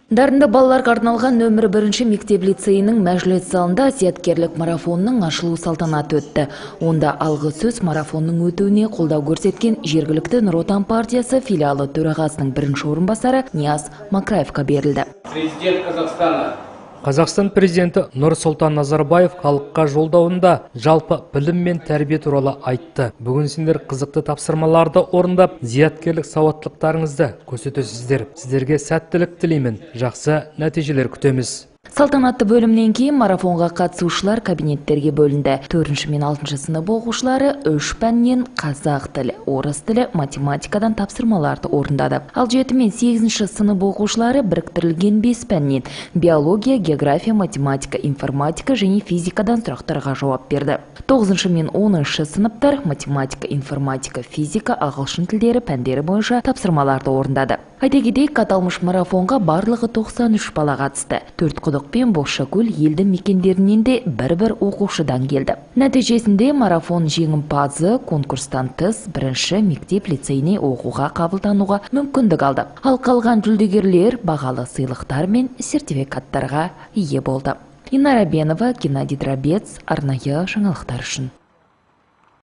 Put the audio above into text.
Дарынды балаларға арналған нөмірі 1 мектеп лицейінің мәжіліс залында зияткерлік марафонның ашылу салтанаты өтті. Онда алғы сөз марафонның өтуіне қолдау көрсеткен жергілікті Нұр Отан партиясы филиалы төрағасының бірінші орынбасары Нияз Макраевқа берілді. Президент Казахстана. Қазақстан президенті Нұрсұлтан Назарбаев халыққа жолдауында жалпы білім мен тәрбие туралы айтты. Бүгін сендер қызықты тапсырмаларды орындап, зияткерлік сауаттылықтарыңызды көрсетесіздер. Сіздерге сәттілік тілеймін. Жақсы нәтижелер күтеміз. Салтанатты бөлімнен кейін марафонға қатысушылар кабинеттерге бөлінді. 4 мен 6 сынып оқушылары 3 пәннен қазақ тілі, орыс тілі, математикадан тапсырмаларды орындады. Ал 7 мен 8 сынып оқушылары біріктірілген 5 пәннен биология, география, математика, информатика және физикадан сұрақтарға жауап берді. 9 мен 10 сыныптар математика, информатика, физика, ағылшын тілдері пәндері бойынша тапсырмаларды орындады. Айта кетейік, аталмыш марафонға барлығы 93 бала қатысты. Төртқұдық пен Бозшакөл елді мекендерінен де бір-бір оқушыдан келді. Нәтижесінде марафон жеңімпазы конкурстан тыс бірінші мектеп лицейіне оқуға қабылдануға мүмкіндік алды. Ал қалған жүлдегерлер бағалы сыйлықтар мен сертификаттарға ие болды. Инара Бенова, Геннадий Дробец, арнайы жаңалықтар үшін.